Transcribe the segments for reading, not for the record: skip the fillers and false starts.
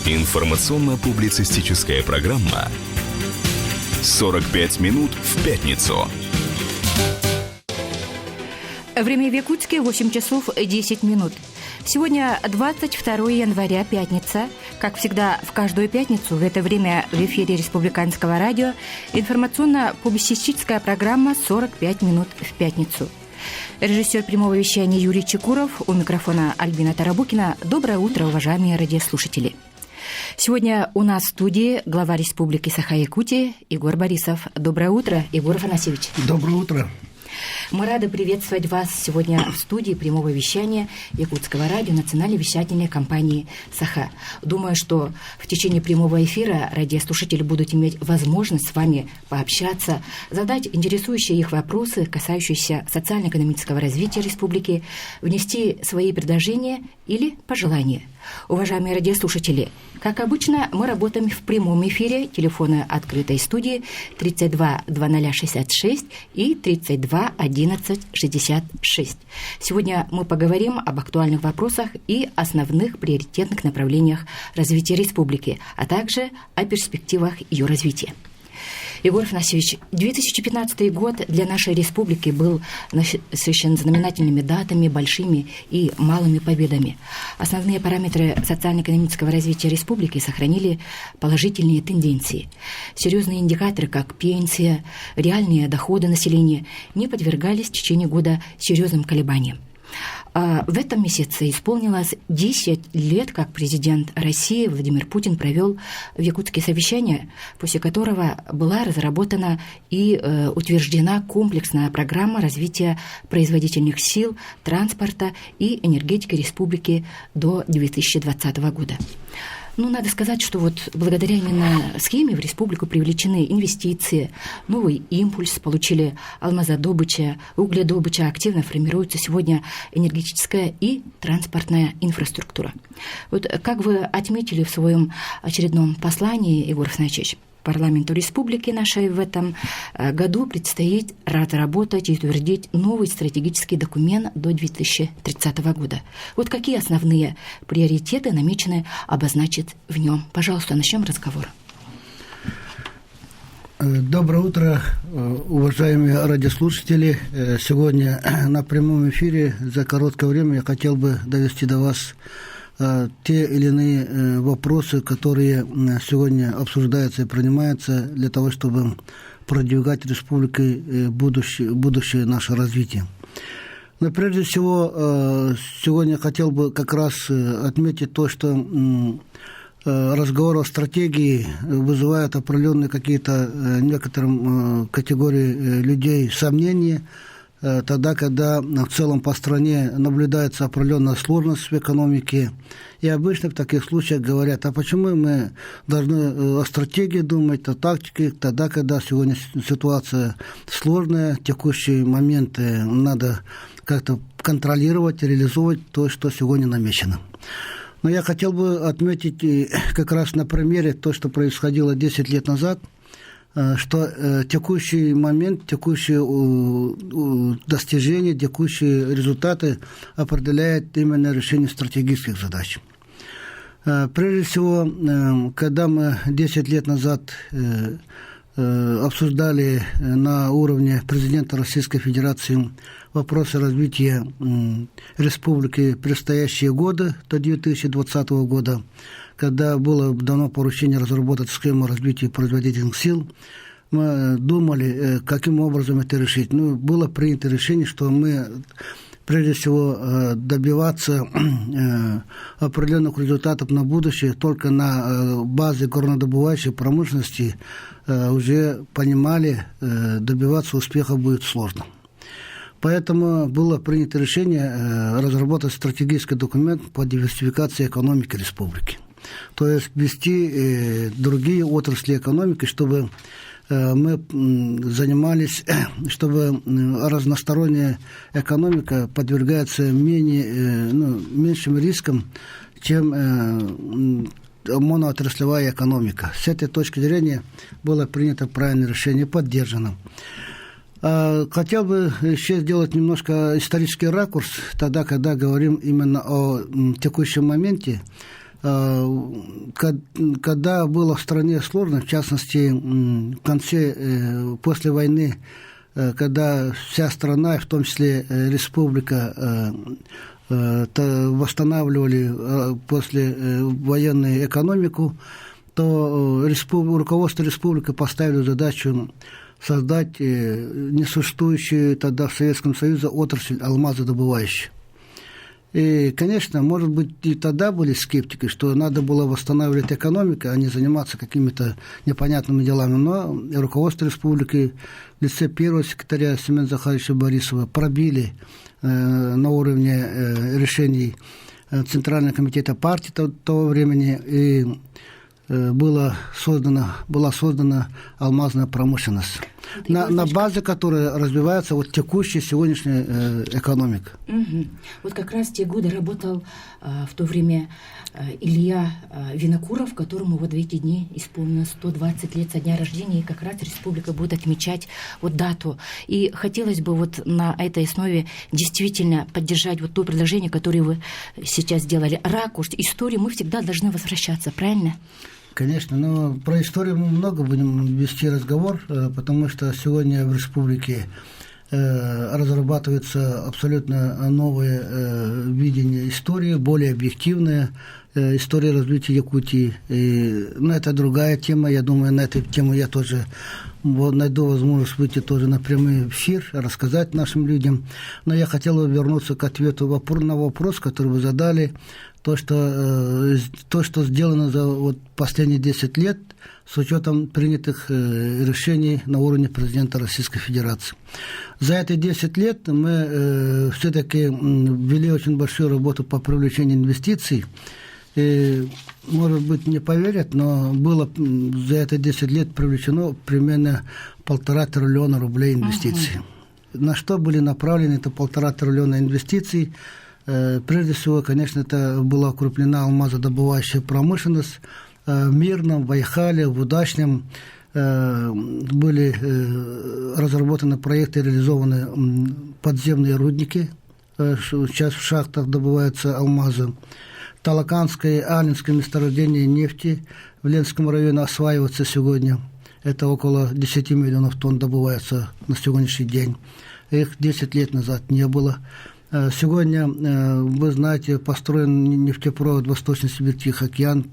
Информационно-публицистическая программа «45 минут в пятницу». Время в Якутске 8 часов 10 минут. Сегодня 22 января, пятница. Как всегда, в каждую пятницу в это время в эфире Республиканского радио информационно-публицистическая программа «45 минут в пятницу». Режиссер прямого вещания Юрий Чекуров, у микрофона Альбина Тарабукина. Доброе утро, уважаемые радиослушатели. Сегодня у нас в студии глава Республики Саха-Якутия Егор Борисов. Доброе утро, Егор Афанасьевич. Доброе утро. Мы рады приветствовать вас сегодня в студии прямого вещания Якутского радио Национальной вещательной компании «Саха». Думаю, что в течение прямого эфира радиослушатели будут иметь возможность с вами пообщаться, задать интересующие их вопросы, касающиеся социально-экономического развития республики, внести свои предложения или пожелания. Уважаемые радиослушатели, как обычно, мы работаем в прямом эфире. Телефоны открытой студии 32 2066 и 32 11 66. Сегодня мы поговорим об актуальных вопросах и основных приоритетных направлениях развития республики, а также о перспективах ее развития. Егор Афанасьевич, 2015 год для нашей республики был насыщен знаменательными датами, большими и малыми победами. Основные параметры социально-экономического развития республики сохранили положительные тенденции. Серьезные индикаторы, как пенсия, реальные доходы населения, не подвергались в течение года серьезным колебаниям. А, в этом месяце исполнилось 10 лет, как президент России Владимир Путин провел в Якутске совещание, после которого была разработана и э, утверждена комплексная программа развития производительных сил, транспорта и энергетики республики до 2020 года. Ну, надо сказать, что вот благодаря именно схеме в республику привлечены инвестиции, новый импульс получили алмазодобыча, угледобыча, активно формируется сегодня энергетическая и транспортная инфраструктура. Вот как вы отметили в своем очередном послании, Егор Афанасьевич, парламенту республики нашей в этом э, году предстоит разработать и утвердить новый стратегический документ до 2030 года. Вот какие основные приоритеты намечены обозначить в нем? Пожалуйста, начнем разговор. Э, доброе утро, э, уважаемые радиослушатели. Сегодня на прямом эфире за короткое время я хотел бы довести до вас Э, те или иные э, вопросы, которые сегодня обсуждаются и принимаются для того, чтобы продвигать республикой э, будущее, будущее наше развитие. Но прежде всего, сегодня хотел бы как раз отметить то, что разговор о стратегии вызывает определенные какие-то некоторым категории людей сомнения – Э, тогда, когда в целом по стране наблюдается определенная сложность в экономике. И обычно в таких случаях говорят, а почему мы должны э, о стратегии думать, о тактике, тогда, когда сегодня ситуация сложная, текущие моменты надо как-то контролировать, реализовывать то, что сегодня намечено. Но я хотел бы отметить э, как раз на примере то, что происходило 10 лет назад – Э, что э, текущий момент, текущие достижения, текущие результаты определяют именно решение стратегических задач. Э, прежде всего, когда мы 10 лет назад обсуждали на уровне президента Российской Федерации вопросы развития республики в предстоящие годы до 2020 года, когда было дано поручение разработать схему развития производительных сил, мы думали, э, каким образом это решить. Ну, было принято решение, что мы прежде всего э, добиваться э, определенных результатов на будущее только на базе горнодобывающей промышленности уже понимали, добиваться успеха будет сложно. Поэтому было принято решение разработать стратегический документ по диверсификации экономики республики. То есть ввести э, другие отрасли экономики, чтобы э, мы занимались, чтобы разносторонняя экономика подвергается менее, э, ну, меньшим рискам, чем моноотраслевая экономика. С этой точки зрения было принято правильное решение, поддержано. А, хотел бы еще сделать немножко исторический ракурс, тогда, когда говорим именно о текущем моменте. Когда было в стране сложно, в частности, в конце, после войны, когда вся страна, в том числе республика, восстанавливали после военную экономику, то руководство республики поставили задачу создать несуществующую тогда в Советском Союзе отрасль алмазодобывающую. И, конечно, может быть, и тогда были скептики, что надо было восстанавливать экономику, а не заниматься какими-то непонятными делами. Но руководство республики в лице первого секретаря Семена Захаровича Борисова пробили на уровне решений Центрального комитета партии того времени, и была создана алмазная промышленность, на базе которой развивается вот текущая сегодняшняя экономика. Угу. Вот как раз те годы работал в то время Илья Винокуров, которому вот в эти дни исполнилось 120 лет со дня рождения, и как раз республика будет отмечать вот дату. И хотелось бы вот на этой основе действительно поддержать вот то предложение, которое вы сейчас сделали. Ракурс, историю мы всегда должны возвращаться, правильно? Конечно, но про историю мы много будем вести разговор, потому что сегодня в республике разрабатывается абсолютно новое видение истории, более объективное, история развития Якутии. И, ну, это другая тема, я думаю, на эту тему я тоже найду возможность выйти тоже на прямой эфир, рассказать нашим людям. Но я хотел бы вернуться к ответу на вопрос, который вы задали. То, что сделано за вот последние 10 лет с учетом принятых решений на уровне президента Российской Федерации. За эти 10 лет мы все-таки вели очень большую работу по привлечению инвестиций. И, может быть, не поверят, но было за это 10 лет привлечено примерно 1,5 триллиона рублей инвестиций. На что были направлены это 1,5 триллиона инвестиций? Прежде всего, конечно, это была укреплена алмазодобывающая промышленность. В Мирном, в Айхале, в Удачном были разработаны проекты, реализованы подземные рудники. Сейчас в шахтах добываются алмазы. Талаканское и Алинское месторождение нефти в Ленском районе осваивается сегодня. Это около 10 миллионов тонн добывается на сегодняшний день. Их 10 лет назад не было. Сегодня, вы знаете, построен нефтепровод Восточный Сибирь Тихий океан,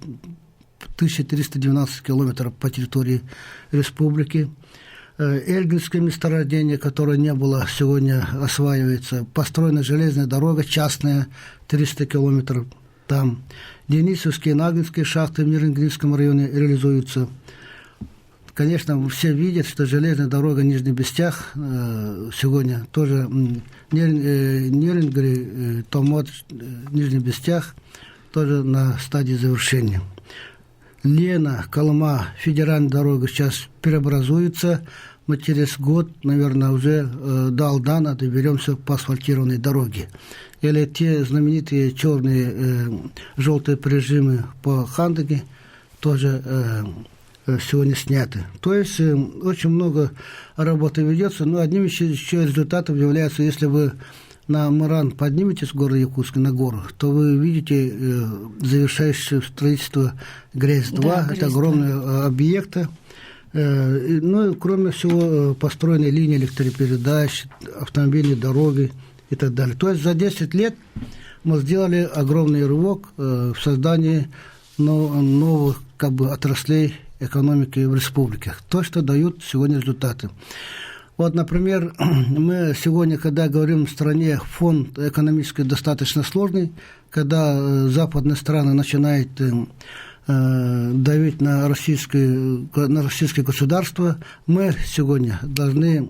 1312 километров по территории республики. Эльгинское месторождение, которое не было, сегодня осваивается. Построена железная дорога частная, 300 километров там. Денисовские и Нагинские шахты в Нерюнгринском районе реализуются. Конечно, все видят, что железная дорога Нижний Бестях сегодня тоже Нерюнгри, Томот, Нижний Бестях тоже на стадии завершения. Лена, Колыма, федеральная дорога сейчас преобразуется. Мы через год, наверное, уже до Алдана доберемся по асфальтированной дороге. Или те знаменитые черные, желтые прижимы по Хандыге тоже сегодня сняты. То есть очень много работы ведется, но одним из еще результатов является, если вы на Мыран подниметесь в город Якутск, на гору, то вы увидите завершающее строительство ГРЭС-2. Да, Это огромные объекты. Ну, и, кроме всего, построены линии электропередач, автомобильные дороги и так далее. То есть за 10 лет мы сделали огромный рывок в создании новых как бы отраслей экономики в республике. То, что дают сегодня результаты. Вот, например, мы сегодня, когда говорим в стране, фон экономический достаточно сложный, когда западные страны начинают давить на российское государство, мы сегодня должны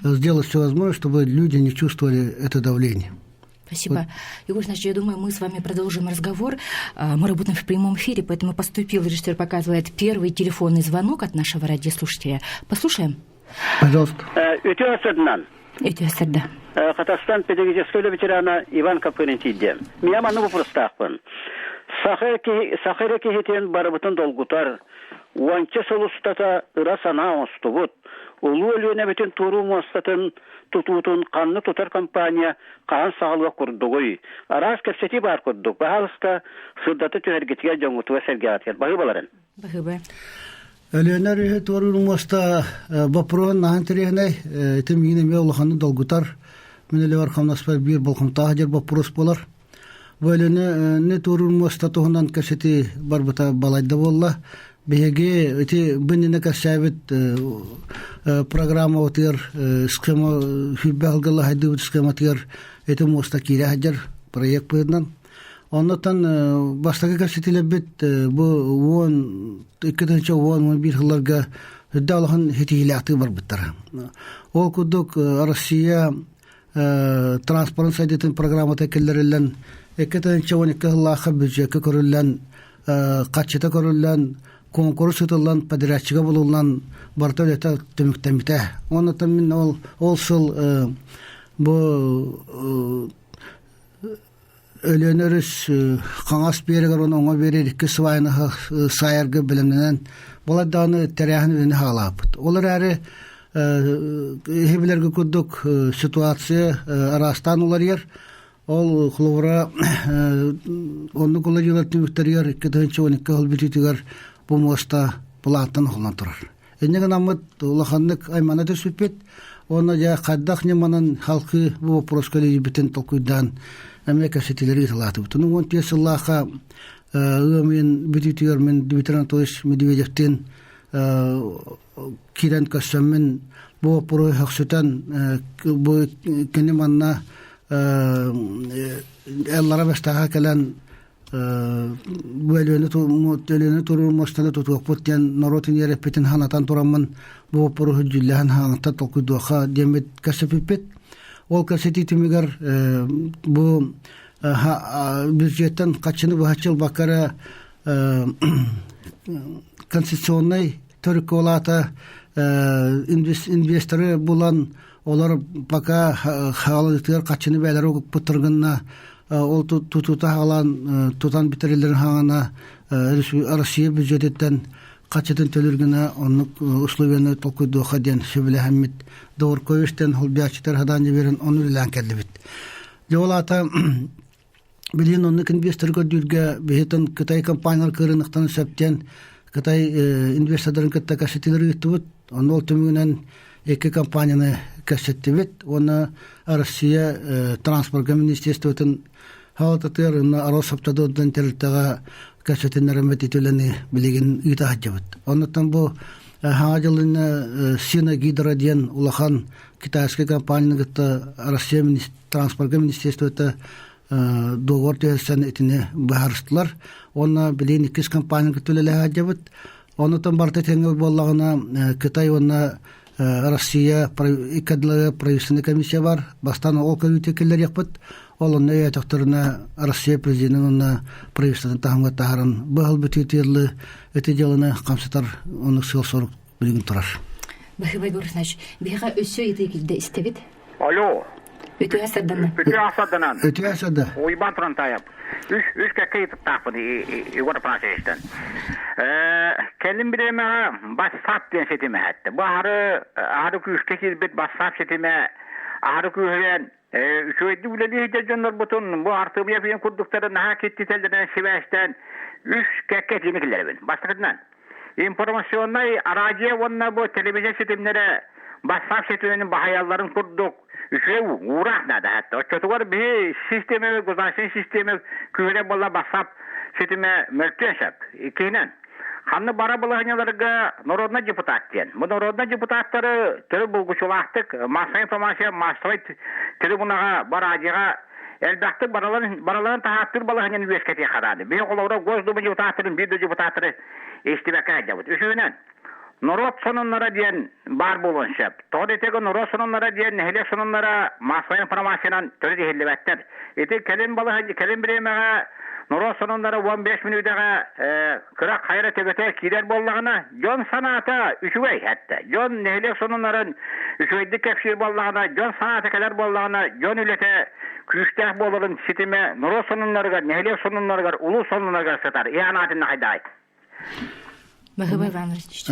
сделать все возможное, чтобы люди не чувствовали это давление. Спасибо. Вот. Егор Игнатьевич, я думаю, мы с вами продолжим разговор. Мы работаем в прямом эфире, поэтому поступил, режиссер показывает, первый телефонный звонок от нашего радиослушателя. Послушаем? Пожалуйста. Үтүө сарсыарда. Хатастан педагогическай ветерана Иван Копырин тиийдэ. Мин маннык боппуруостаахпын. Саха эрэ киһитин барыбытын долгутар, уонча сыл устата ыра санаа оҥостубут, Улуу Өлүөнэбитин туоруу муостатын тутуутун ханна тутар компания хаһан саҕалыах курдугуй? Араас кэпсэтии баар курдук. Баһаалыста, сырдата түһэргитигэр дьоҥҥутугар-сэргэҕитигэр баһыыбаларын. Баһыыба. Өлүөнэ өрүһү туоруур муоста боппуруоһун наһаа интэриэһинэй. Ити миигин эмиэ улаханнык долгутар. Мин үлэбэр хамнаспар биир болҕомтоох дьэр боппуруос буолар. Бу Өлүөнэни туоруур муоста туһунан кэпсэтии барбыта балайда буолла. Биһиги ити бу иннинэ кэпсээбит программабытыгар схема сүүрбэ сылга хайдыбыт схематыгар ити муоста киирэ сылдьар проект быһыытынан. Оннуттан бастакы кэпсэтиилэрбит бу 12 10-11 сылларга үрдэ улахан ситиһиилээхтик барбыттара. Ол курдук Россия транспорт сайдыытын программата киллэриллэн 2012 сыллаахха бюджекка көрүллэн харчыта көрүллэн куонкурус ыытыллан подрядчига булуллан барыта үлэтэ түмүктэммитэ. Оннуттан мин ол ол сыл бу Өлүөнэ өрүс хаҥас биэрэгэр уонна оҥо биэрэр икки свайны саайарга бэлэмнэнэн балай даҕаны тэрээһин үлэни хаалаабыт. Ол эрээри иһи билэргэ курдук ситуация араастаан уларыйар. Ол холобура оннук уларыйыылар түмүктэригэр 2012 сыл бүтүүтүгэр бу муоста былаантан оһоллон турар. Инньэ гынаммыт улаханнык аймана түспүппүт уонна дьэ хайдах ньыманан халкы бу боппуруоска үлэлиирбитин толкуйдаан эмиэ кэпсэтиилэри ыыталаатыбыт. Ону 15 сыллаахха ыам ыйын бүтүүтүгэр мин Дмитрий Анатольевич Медведевтиин киирэн көрсөммүн бу боппуруоһу өксүтэн бу кини манна Эллара Бэстээххэ кэлэн бу Өлүөнэ туруу муостаны тутуохпут диэн норуот үөрэппитин санатан тураммын бу боппуруоһу дьүүллэһэн хаҥаттан толкуйдуохха диэммит кэпсэппиппит. Ол кэпсэтии түмүгэр бу бюджеттэн хаччыны быһаччы ылбакка эрэ конституционнай төрүккэ улаата инвесторы булан олор пока хаалытыгар хаччыны бээлэри укпуттар гынна ол тутуута хаалан тутан бүтэрэллэрин хаҥана Россия бюджетиттэн хаччытын төлүүр гына оннук условияны толкуйдуохха диэн сөбүлэһэммит Доворковичтен холбуйааччытар хадаан берен ону үлэлээн кэллибит. Дьэ ол аата билигин оннук инвесторы көрдүүргэ биһитин Кытай компаниялар кыырыныктан сөптен Кытай инвестордарын кытта кэпсэтиилэр ыыттыбыт. Онно ол түмүгүнэн икки компанияны кэпсэттибит уонна Россия транспортга министерствотын хаалтатыгар уонна Росавтодордон тэрилтэҕэ кэпсэтиннэриммит итилэни билигин ыыта сылдьабыт. Оннуттан бу хаҥа дьылына Сина Гидро диэн улахан китайскай компанияны кытта Россия транспортга министерствота договор түһэрсэн итини быһаарыстылар. Уонна билигин иккис компанияны кытта үлэлэһэ сылдьабыт. Онутан барыта тэҥҥэ буоллаҕына Кытай уонна Россия икки правительственный комиссия бар. Бастаан ол көрүүтэ киллэриэхпит. Ол онно өйөөтөхтөрүнэ Россия президенин уонна правительствотын таһымга таһааран быһал бүтүүтүрлы эти дьыаланы хамсатар оннук сыал-сорук билигин турар. Баһыыбай Борисович, биһиэхэ өссө ыйытыы киирдэ истэбит. Алло. Үтүө сарданна. Үтүө сарданан. Үтүө сарда. Уйбан Турантаев. Үс үс кэккэ ыйытыктаахпын Егор Афанасьевичтан. Кэлин бириэмэҕэ бассаап диэн ситимэ эттэ. Бу аһары аһары күүскэ киирбит бассаап ситимэ аһары күүһүрэн үчүгэйдик үлэлии сылдьар дьоннорбутун бу артыыбыйа филм курдуктары наһаа киттитэллэринэн сибээстээн үс кэккэ этиини киллэрэбин. Бастакытынан, информационнай араадьыйа уонна бу телевизия ситимнэрэ бассаап ситимин баһыйалларын курдук үчүгэй уураах наада хатта. Оччотугар биһи систиэмэ, государственный систиэмэ күүһүрэр буолла бассаап ситимэ мөлтүөн сөп. Иккиһинэн, ханна бара балаһынньаларга народный депутат диэн. Бу народный депутаттары төрүт булгучулаахтык массовай информация массовай трибунаҕа, бараадьыга элбэхтик бараларын, бараларын таһааттыыр балаһынньаны үөскэтиэххэ наада. Биһи холобура Госдума депутаттарын биир да депутаттары истибэккэ сылдьабыт. Үсүһүнэн, норуот сонуннара диэн баар буолуон сөп. Тоҕо диэтэгэ норуот сонуннара диэн нэһилиэк сонуннара массовай информациянан төрүт иһиллибэттэр. Ити кэлин балаһа кэлин бириэмэҕэ Норуот сонуннара 15 мүнүүтэҕэ кыра хайра төбөтө киирэр буоллаҕына, дьон санаата үчүгэй этэ. Дьон нэһилиэк сонуннарын үчүгэйдик кэпсиир буоллаҕына, дьон санаата кэлэр буоллаҕына, дьон үлэтэ күүстээх буоларын ситимэ норуот сонуннарыгар, нэһилиэк сонуннарыгар, улуус сонуннарыгар сытар. Иһан аатын хайдаай. Баһыба Иванович.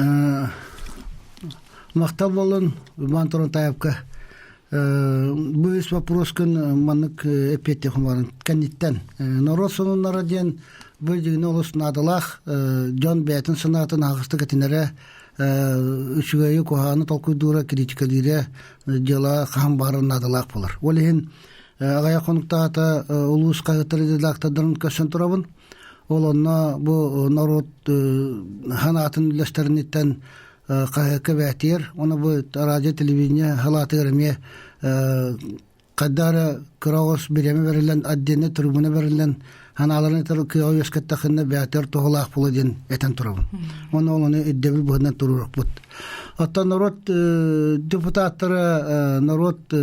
Махтал буолун Иван Торонтаевка. Бу үс вопроскун маннык эппиэттиэххин баран кэнниттэн. Норуот сонуннара диэн бу дьиҥинэ олус наадалаах дьон бэйэтин санаатын аһаҕастык этинэрэ, үчүгэйи куһаҕаны толкуйдуура, критикалиирэ дьыала хаһан баҕарар наадалаах буолар. Ол иһин аҕыйах хонуктааҕыта улуус хаһыаттар редактордарын көрсөн турабын. Ол онно бу норуот санаатын үллэстэриниттэн хаһыакка бээтиэр, уонна бу радио, телевидение халаатыгар эмиэ хайдах эрэ кыра оҕус бириэмэ бэриллэн, отдельнай трибуна бэриллэн, санааларын этэр кыаҕы үөскэттэххинэ бээтиэр туһалаах буолуо диэн этэн турабын. Уонна ол ону ирдэбил быһыытынан туруорукпут. Оттон норуот депутаттара, норуот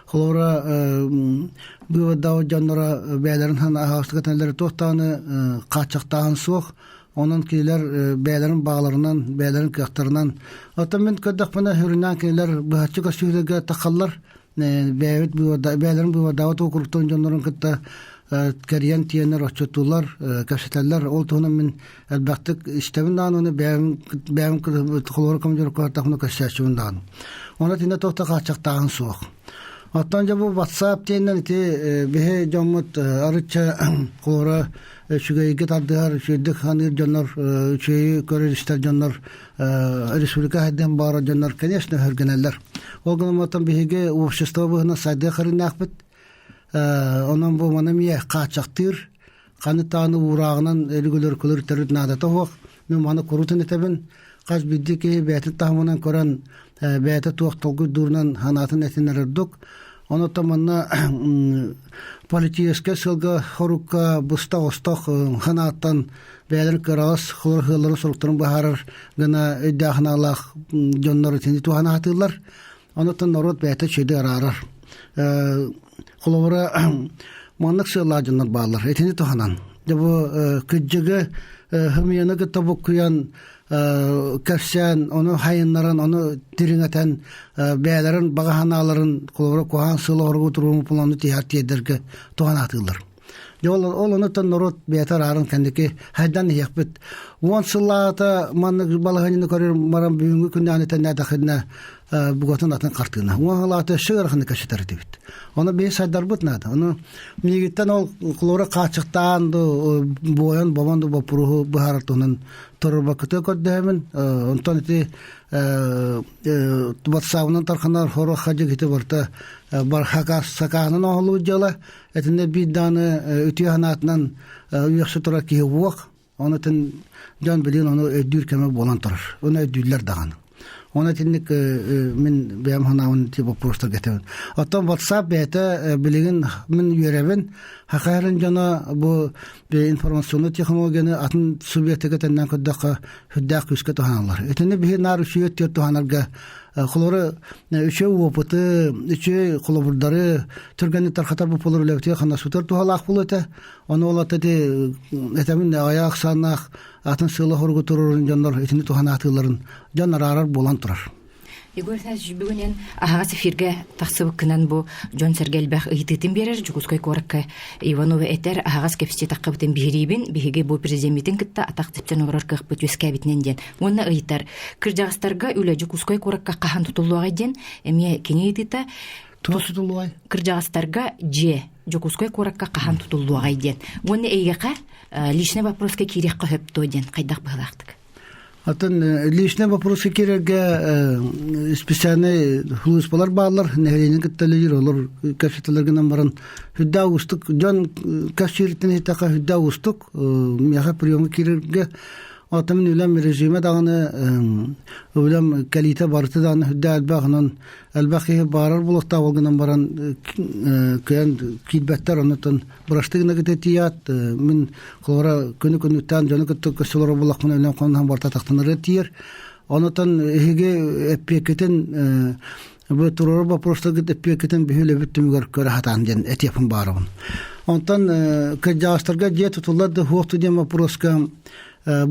холобура быыбардаабыт дьонноро бэйэлэрин аһаҕастык этэллэрэ туох даҕаны хааччахтааһын суох. Онон кинилэр бэйэлэрин баҕаларынан, бэйэлэрин кыахтарынан. Оттон мин көрдөхпүнэ, сүрүннээн кинилэр быһаччы көстүүлэргэ тахаллар. Бэйэбит бэйэлэрин быыбардаабыт уокуруктарын дьоннорун кытта кэрийэн тиийэннэр отчуттууллар, кэпсэтэллэр. Ол туһунан мин элбэхтик истэбин даҕаны, уонна бэйэм бэйэм холобура командировкалартахпына көрсөөччүбүн даҕаны. Онон итиннэ туох да хааччахтааһын суох. Оттон дьэ бу WhatsApp диэннэр ити биһи дьоммут арычча холобура үчүгэйгэ тардыһар, үчүгэйдик ханыыр дьоннор, үчүгэйи көрөр-истэр дьоннор, республика хайдыан баҕарар дьоннор, конечно, өһүргэнэллэр. Ол гынан баран биһиги общество быһынан сайдыа харыннаахпыт. Онон бу маны эмиэ хааччахтыыр, ханы тааны уурааҕынан өрүгүлэр көлөр төрүт наадата суох. Мин маны курутун этэбин. Хас биирдии киһи бэйэтин таһымынан көрөн, бэйэтэ туох толкуйдуурунан санаатын этинэр ордук. Онон манна политическай сылга хорукка быстах-остох санааттан бэйэлэрин кыараҕас хылар соруктарын быһаарар гына өйдөөх-санаалаах дьоннор итини туһана сатыыллар. Онон норуот бэйэтэ үчүгэйдик араарар. Холобура, маннык сыаллаах дьоннор бааллар. Итини туһанан. Дьэ бу кыдьыгы хымыйаны кытта буккуйан кэпсээн, ону хайыннаран, ону дириҥэтэн, бэйэлэрин баҕа санааларын холобура куһаҕан сыал оһоргу туруоруммут ону тиһэр тиэрдэргэ туһанаатыыллар. Дьэ ол, ол онуттан норуот бэйэтэ арааран кэнники хайдан иһиэхпит. Уон сыллааҕыта маннык балаһыанньаны көрөр баран бүгүҥҥү күннээҕини тэннээтэхинэ бугатын атын хартыына. Уон сыллааҕыта өссө ыараханнык кэпсэтэр этибит. Ону биһи сайдарбыт наада. Ону миигиттэн ол холобура хааччахтаан ду буойан бобон ду боппуруоһу быһаарар туһунан туруорбаккытыгар көрдөһөмүн. Онтон ити ватсабынан тарханар хоруох хадьык ити барыта бар сакааһынан оҥоһуллубут дьыала. Итиннэ биир даҕаны үтүө санаатынан үөхсэ турар киһи уох. Оны тин дьон билигин ону өйдүүр кэмэ буолан турар. Ону өйдүүллэр даҕаны. Оны итинник мин бэйэм санаабын ити боппуруостарга этэбин. Оттон WhatsApp бэйэтэ билигин мин үөрэбин. Хахайрын дьоно бу информационный технологияны атын субъектыга тэннэн көрдөххө сүрдээх күүскэ туһаналлар. Итини биһи наар үчүгэй өттүгэр туһанарга холобура үчүгэй опыты, үчүгэй холобурдары түргэнник тархатар боппулар үлэбитигэр ханасытар туһалаах буолуо этэ. Ону ол аты этэбин аҕыйах ахсааннаах атын сыала-соругу туруорун дьоннор итини туһанаатыыларын дьон араарар буолан турар. Егор Афанасьевич, бүгүн эн аһаҕас эфиргэ тахсыбыккынан бу дьон-сэргэ элбэх ыйытыытын биэрэр Дьокуускай куоракка Иванова этэр аһаҕас кэпсэтии таххыбытын биһириибин, биһиги бу президеммитин кытта атах тэпсэн олорор кыахпыт үөскээбитинэн диэн. Уонна ыйытар, кырдьаҕастарга үлэ Дьокуускай куоракка хаһан тутуллуоҕай диэн эмиэ кини ыйытыыта. Туох тутуллуой? Кырдьаҕастарга дьиэ Дьокуускай куоракка хаһан тутуллуоҕай диэн. Уонна эйиэхэ личный вопроска киириэххэ сөп дуо диэн хайдах быһыылаахтык? Атын личный вопроска киирэргэ специальный сулууспалар бааллар, нэһилиэнньэни кытта үлэлиир, олор кэпсэтэлэр гынан баран сүрдээх уустук дьон кэпсиириттэн иһиттэххэ сүрдээх уустук миэхэ приемҥа киирэргэ Оттон мин үлэм режимэ даҕаны үлэм кэлиитэ барыта даҕаны сүрдээх элбэх, онон элбэх киһи баарар буолуохтаах ол гынан баран кыайан киирбэттэр, оннуттан бырастыы гына кытта тиийээт мин холобура күнү-күнүттээн дьону кытта көрсө олорор буоллахпына үлэм хонон барыта тахтанарыгар тиийэр. Онутан эһиги эппиэккитин бу туруорар боппуруостаргыт эппиэккитин биһи үлэбит түмүгэр көрө сатаан диэн этиэхпин баарабын. Онтон кырдьаҕастарга дьиэ тутуллар да суох диэн боппуруоска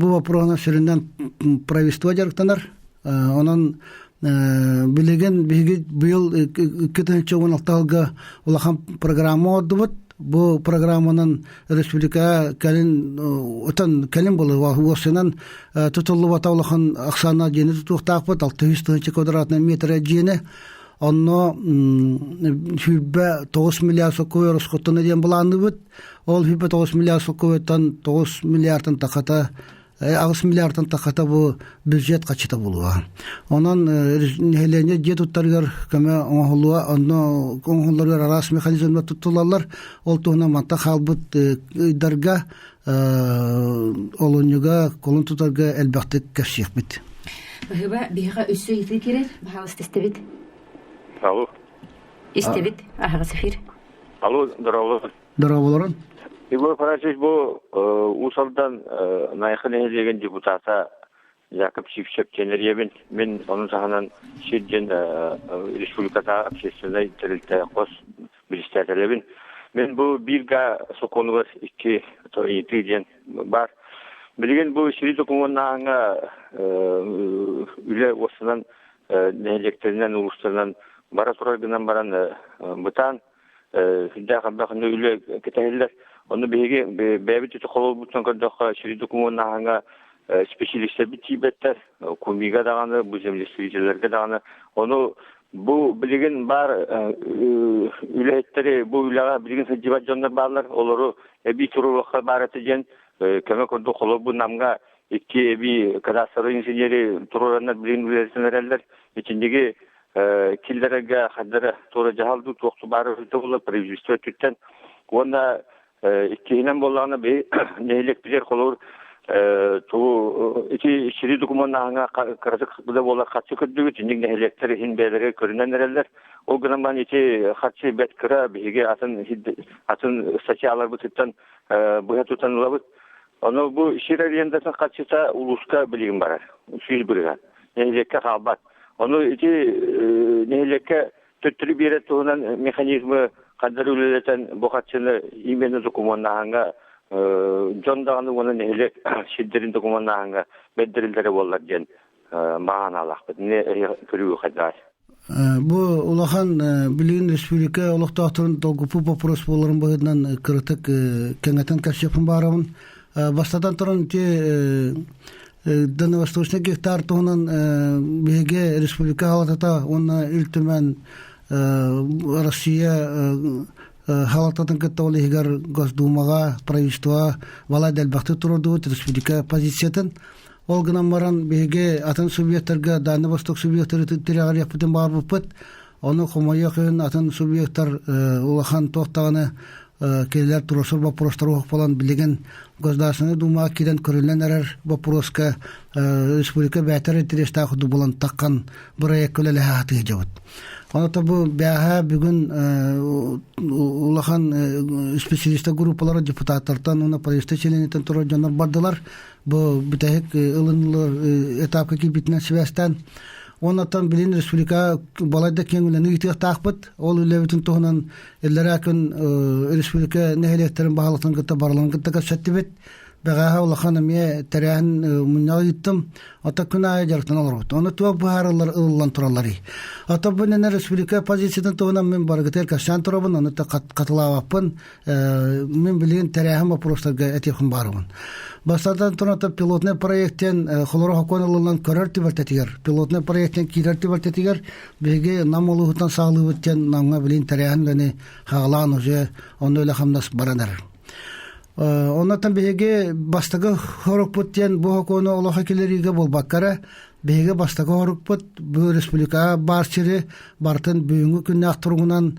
бу боппуруоһунан сүрүннээн правительство дьарыктанар. Онон билигин биһиги быйыл 2016 сылга улахан программа оҥордубут. Бу программанан республика кэлин отон кэлин буолуо уопсайынан тутуллубата улахан ахсааннаах дьиэни тутуохтаахпыт 600 тыһыынча квадратный метр дьиэни онно 29 миллиард сокуой ороскуоттана диэн былаанныбыт ол 29 миллиард сокуойтан 9 миллиардтан тахата 8 миллиардтан тахата бу бюджет хачыта булуа. Онон нэһилиэнньэ дьиэ туттарыгар көмө оҥоһуллуа, онно оҥоһулларыгар араас механизмнар туттулаллар. Ол туһунан манта хаалбыт ыйдарга олунньуга колун тутарга элбэхтик кэпсиэхпит. Баһыба биһиэхэ өссө ыйытыы киирэр. Баһаалыста истэбит. Алло. Истэбит. Аһаҕас эфир. Алло, здорово. Дорооболорун. Егор Афанасьевич бу Уус Алдан Найахы нэһилиэгин депутата Яков Сивцев диэн Мин ону таһынан сир диэн республиката общественнай тэрилтэ хос председателебин. Мин бу бииргэ сокуонугар икки ыйытыы диэн баар. Билигин бу сири докумуоннааһыҥҥа үлэ уоссанан нэһилиэктэринэн, улуустарынан бара турар гынан баран бытаан сүрдээх элбэх үлэ кэтэһиллэр. Ону биһиги бэйэбит ити холобурбутунан көрдөххө, сири докумуоннааһыҥҥа специалистэрбит тиийбэттэр, кумига даҕаны, бу землестроителлэргэ даҕаны. Ону бу билигин баар үлэһиттэри, бу үлэҕэ билигин сылдьыбат дьоннор бааллар, олору эбии туруоруохха баар этэ диэн көмө курдук холобур Намҥа икки эбии кадастровый инженери туруораннар билигин үлэлэтэн эрэллэр. Итинниги киллэрэргэ хайдара туора дьаһал дуу туох баар буолла правительство өттүттэн уонна иккиһинэн буоллаҕына би нэһилиэкпитигэр холобур туу ити сири докумуоннааһыҥа кыратык да буолар харчы көрдүгүт инник нэһилиэктэр иһин бэйэлэрэ көрүнэн эрэллэр ол гынан баран ити харчы бэт кыра биһиги атын атын статьяларбытыттан быһа тутан ылабыт ону бу сир арендатын харчыта улууска билигин барар 100 бырыһан нэһилиэккэ хаалбат Ону ити нэһилиэккэ төттөрү биэрэр туһунан механизмы хандар үлэлэтэн бу харчыны именно докумуоннааһыҥҥа дьон даҕаны уонна нэһилиэк сирдэрин докумуоннааһыҥҥа бэрдэриллэрэ буоллар диэн баҕанаалаахпыт. Ини көрүү хайдаар. Бу улахан билигин республика олохтоохторун долгуппут вопрос буоларын быһыытынан кыратык кэҥэтэн кэпсиэхпин баарабын. Бастатан туран ити Дальневосточный гектар туһунан биһиги республика халатата уонна Ил Түмэн Россия халататын кытта ол иһигэр Госдумаҕа, правительство балай да элбэхтик турардыбыт республика позициятын. Ол гынан баран биһиги атын субъектарга Дальний Восток субъектары тирэҕириэхпитин баҕарбыппыт. Ону хомойуох иһин атын субъектар улахан туох даҕаны кинилэр туруорсар боппуруостара уһук буолан билигин Государственнай Думаҕа киирэн көрүллэн эрэр боппуруоска республика бээтэр интэриэстээх курдук булан таххан бырайыакка үлэлэһэ сатыыр Онон бу бээһээ бүгүн улахан специалистар группалара депутаттартан уонна правительство чилиэниттэн турар дьоннор бардылар. Бу бүтэһик ылынылар этапка киирбитинэн сибээстээн Оннуттан билин республика балайда киэҥ үлэни ыытыахтаахпыт. Ол үлэбитин туһунан иллэрээ күн республика нэһилиэктэрин баһылыктарын кытта барыларын кытта кэпсэттибит. Бэҕэһээ улахан эмиэ тэрээһин мунньаҕы ыыттым. Ото күн аайы дьарыктана олоробут. Ону туох быһаарыллар ылыллан туралларый? Ото бу иннинэ республика позициятын туһунан мин барыгытыгар кэпсээн турабын, ону хатылаабаппын. Мин билигин тэрээһин боппуруостарга этиэхпин баарыбын. Бастатан туран пилотный проекттэн холоро хокуон ылыллан көрөр түбэлтэтигэр, пилотный проекттэн киирэр түбэлтэтигэр биһиги Нам улууһуттан саҕалыыбыт диэн Намҥа билин тэрээһин үлэни хаҕалаан уже онно үлэ-хамнас баран эрэр. Оннотон биһиги бастакы хорукпут диэн бу хокуону олохо киллэриигэ буолбакка эрэ, биһиги бастакы хорукпут бу республикаҕа баар сири барытын бүгүҥҥү күннээх туругунан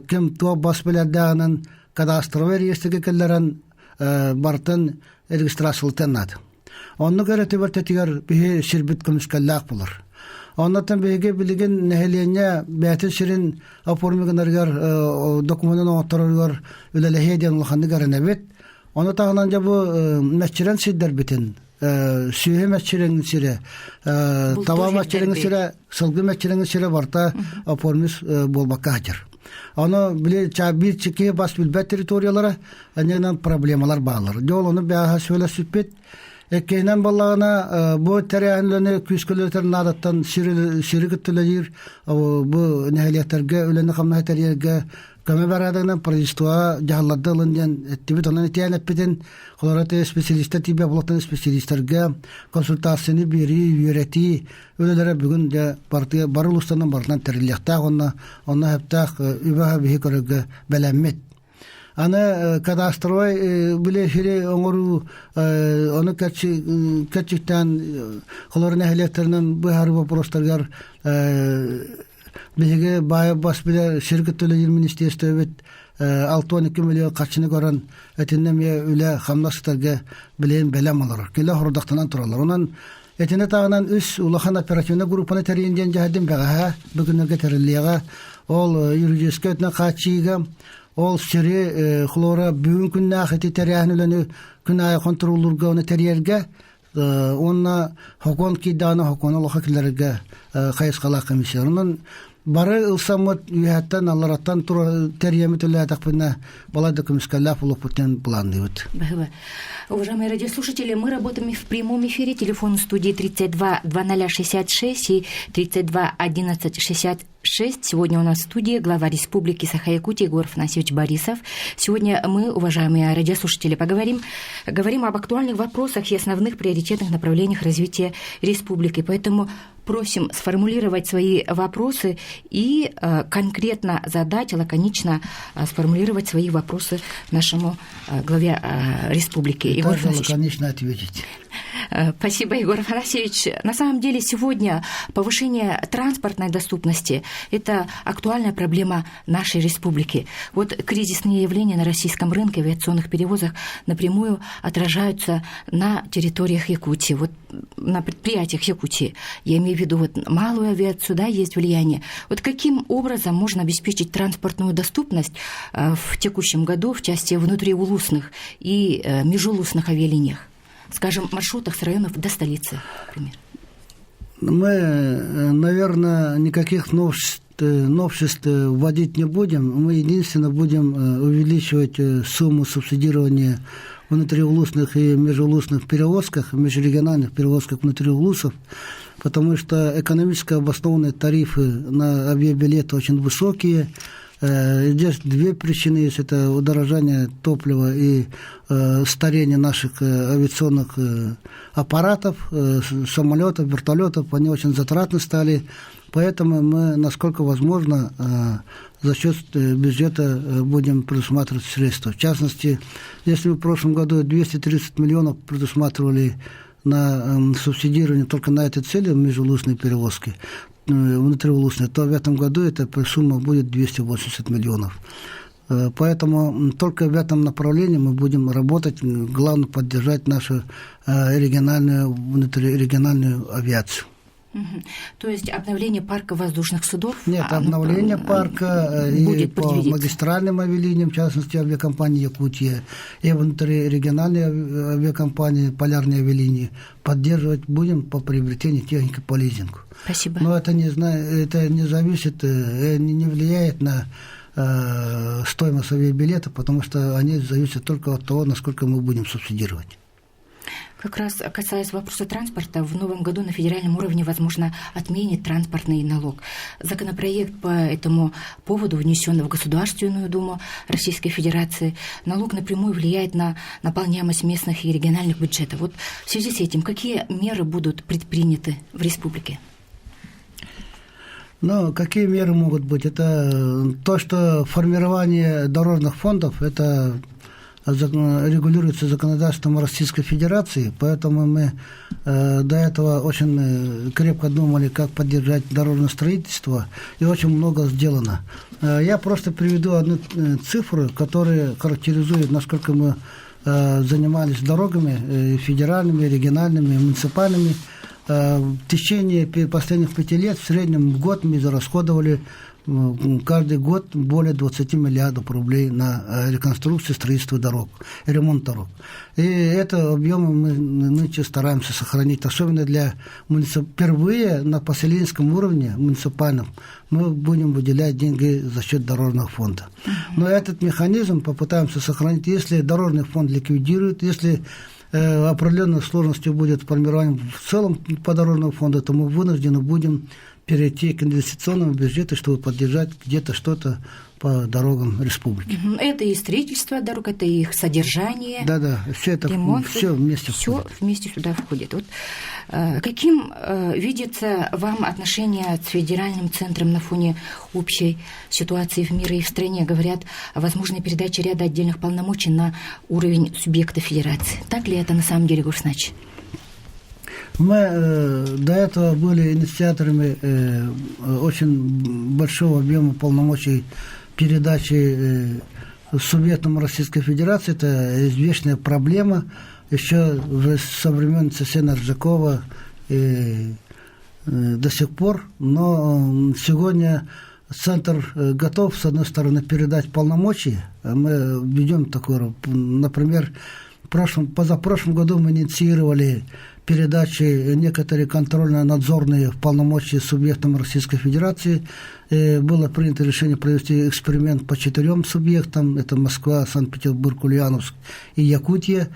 ким туох бас билэрдээҕинэн кадастровай реестргэ киллэрэн барытын регистрациялатыан наада. Оннук эрэ түбэлтэтигэр биһи сирбит көмүскэллээх булар. Оннуттан биһиги билигин нэһилиэнньэ бэйэтин сирин оформигынарыгар докумуонун оҥоттороругар үлэлэһиэ диэн улаханнык эрэнэбит. Ону таһынан дьэ бу мэччирэҥ сирдэрбитин сүөһү мэччирэҥин сирэ, таба мэччирэҥин сирэ, сылгы мэччирэҥин сирэ барыта оформис буолбакка сылдьар. Ону били биир киһи бас билбэт территориялара аньынан проблемалар баалар. Дьэ ол ону бээһэ сүөлэспиппит. Эккиһинэн буоллаҕына бу тэрээһин күүскэ үлэлэтэр наадаттан сири кытта үлэлиир бу нэһилиэктэргэ үлэни-хамнаһы тэрийэргэ көмө бэрээдэгинэн правительствоҕа дьаһалларда ылын диэн эттибит. Онон итиэн эппитин холоро специалистар тиийбэ булаттан специалистарга консультацияны биэрии, үөрэтии үлэлэрэ бүгүн дьэ партия бары улуустанан барытынан тэриллиэхтээх уонна онно сөптөөх үбэ биһи көрөргө бэлэммит. Аны кадастровай били сири оҥоруу ону кэрчиктээн холор нэһилиэктэринэн быһаарыы боппуруостарыгар биһиги баайа бас билэр сир кытта министерствобит 62 миллион харчыны көрөн этинне эмиэ үлэ хамнас сытарга билигин бэлэм олорор. Килэ хордохтонон тураллар. Онон Итини таһынан үс улахан оперативнай группаны тэрийин диэн дьаһайдым бэҕэһээ бүгүннэргэ тэриллиэҕэ. Ол юридическай өттүнэн хааччыйыыга ол сири хлора бүгүн күннээх ити тэрээһин үлэни күн аайы хонтуруоллуурга уонна тэрийэргэ уонна хокуон киирдэҕинэ хокуону олоххо киллэрэргэ хайысхалаах комиссия. Онон бары ылсаммыт үөһэттэн аллараттан тэрийэммит үлэлээтэхпинэ балай да көмүскэллээх буолуохпут диэн планныыбыт. Баһыба. Уважаемые радиослушатели, мы работаем в прямом эфире. Телефон студии 32 2066 и 32 11 66. Сегодня у нас в студии глава Республики Саха-Якутия Егор Афанасьевич Борисов. Сегодня мы, уважаемые радиослушатели, поговорим, говорим об актуальных вопросах и основных приоритетных направлениях развития республики. Поэтому просим сформулировать свои вопросы и конкретно задать, лаконично сформулировать свои вопросы нашему главе республики. И Егор также лаконично ответить. Спасибо, Егор Афанасьевич. На самом деле сегодня повышение транспортной доступности – это актуальная проблема нашей республики. Вот кризисные явления на российском рынке авиационных перевозок напрямую отражаются на территориях Якутии, вот на предприятиях Якутии. Я имею в виду вот малую авиацию, да, есть влияние. Вот каким образом можно обеспечить транспортную доступность в текущем году в части внутриулусных и межулусных авиалиниях? Скажем, маршрутах с районов до столицы, например? Мы, наверное, никаких новшеств вводить не будем. Мы единственно будем увеличивать сумму субсидирования внутриулусных и межулусных перевозках, межрегиональных перевозках внутри улусов, потому что экономически обоснованные тарифы на авиабилеты очень высокие. Здесь две причины есть. Это удорожание топлива и старение наших авиационных аппаратов, самолетов, вертолетов. Они очень затратны стали. Поэтому мы, насколько возможно, за счет бюджета будем предусматривать средства. В частности, если мы в прошлом году 230 миллионов предусматривали на субсидирование только на этой цели межулусной перевозки, внутриулусной, то в этом году эта сумма будет 280 миллионов. Поэтому только в этом направлении мы будем работать, главное поддержать нашу региональную, внутрирегиональную авиацию. Угу. То есть обновление парка воздушных судов? Нет, обновление парка и по магистральным авиалиниям, в частности, авиакомпании «Якутия», и внутрирегиональные авиакомпании, полярные авиалинии поддерживать будем по приобретению техники по лизингу. Спасибо. Но это не, это не зависит, не влияет на стоимость авиабилета, потому что они зависят только от того, насколько мы будем субсидировать. Как раз касаясь вопроса транспорта, в новом году на федеральном уровне, возможно, отменит транспортный налог. Законопроект по этому поводу внесен в Государственную Думу Российской Федерации. Налог напрямую влияет на наполняемость местных и региональных бюджетов. Вот в связи с этим, какие меры будут предприняты в республике? Ну, какие меры могут быть? Это то, что формирование дорожных фондов, это регулируется законодательством Российской Федерации, поэтому мы до этого очень крепко думали, как поддержать дорожное строительство, и очень много сделано. Я просто приведу одну цифру, которая характеризует, насколько мы занимались дорогами федеральными, региональными, муниципальными. В течение последних 5 лет в среднем в год мы зарасходовали каждый год более 20 миллиардов рублей на реконструкцию, строительство дорог, ремонт дорог. И это объемы мы нынче стараемся сохранить, особенно для муницип... Впервые на поселенческом уровне муниципальном мы будем выделять деньги за счет дорожного фонда. Но этот механизм попытаемся сохранить, если дорожный фонд ликвидируют, если определенные сложности будет формирование в целом по дорожному фонду, то мы вынуждены будем перейти к инвестиционному бюджету, чтобы поддержать где-то что-то по дорогам республики. Это и строительство дорог, это и их содержание. Да-да, все это ремонт, все вместе Все входит. вместе сюда входит. Вот, каким видится вам отношение с федеральным центром на фоне общей ситуации в мире и в стране? Говорят о возможной передаче ряда отдельных полномочий на уровень субъекта федерации. Так ли это на самом деле, Гурснач? Мы до этого были инициаторами очень большого объема полномочий передачи субъектам Российской Федерации. Это извечная проблема еще со времен Цесена Аржакова и до сих пор. Но сегодня центр готов, с одной стороны, передать полномочия. Мы ведем такое, например, в прошлом, позапрошлом году мы инициировали передачи некоторые контрольно-надзорные полномочия субъектам Российской Федерации. Было принято решение провести эксперимент по 4 субъектам. Это Москва, Санкт-Петербург, Ульяновск и Якутия.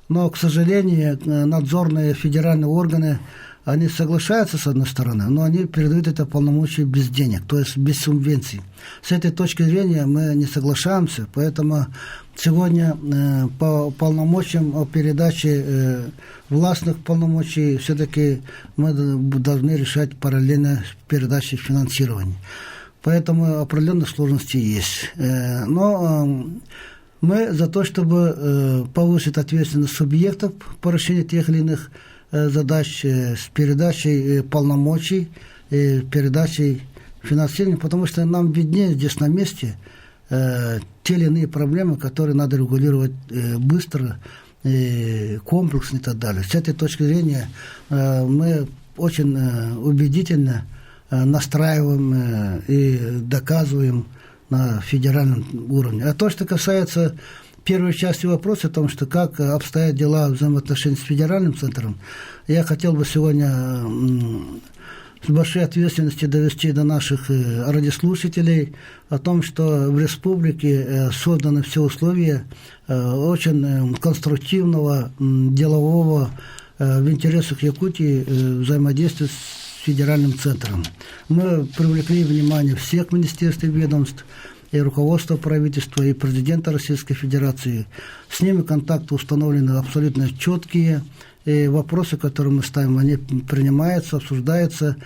Но, к сожалению, надзорные федеральные органы, они соглашаются, с одной стороны, но они передают это полномочия без денег, то есть без субвенций. С этой точки зрения мы не соглашаемся, поэтому сегодня по полномочиям о передаче властных полномочий все-таки мы должны решать параллельно с передачей финансирования. Поэтому определенные сложности есть. Но мы за то, чтобы повысить ответственность субъектов по решению тех или иных задач с передачей полномочий, передачей финансирования, потому что нам виднее здесь на месте те или иные проблемы, которые надо регулировать быстро, комплексно и так далее. С этой точки зрения мы очень убедительно настраиваем и доказываем на федеральном уровне. А то, что касается первой части вопроса о том, что как обстоят дела взаимоотношений с федеральным центром, я хотел бы сегодня с большой ответственностью довести до наших радиослушателей о том, что в республике созданы все условия очень конструктивного, делового в интересах Якутии взаимодействия с федеральным центром. Мы привлекли внимание всех министерств и ведомств, и руководства правительства, и президента Российской Федерации. С ними контакты установлены абсолютно четкие. И вопросы, которые мы ставим, они принимаются, обсуждаются.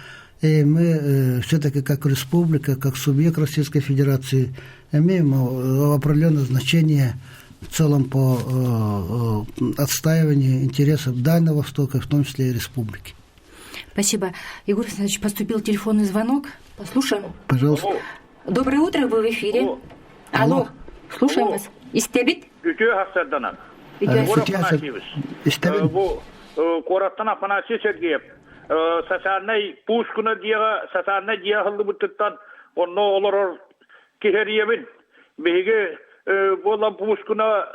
И мы все-таки как республика, как субъект Российской Федерации имеем определенное значение в целом по отстаиванию интересов Дальнего Востока, в том числе и республики. Спасибо. Егор Александрович, поступил телефонный звонок. Послушаем. Пожалуйста. Доброе утро, вы в эфире. Алло. Алло. Слушаем вас. Истебит? Үтүө сарсыарданан. Егор Афанасьевич. Бу куораттан Афанасий Сергеев социальнай Пушкина дьиэҕэ социальнай дьиэ аһыллыбытыттан онно олорор киһэриэбин. Биһиги буолан Пушкина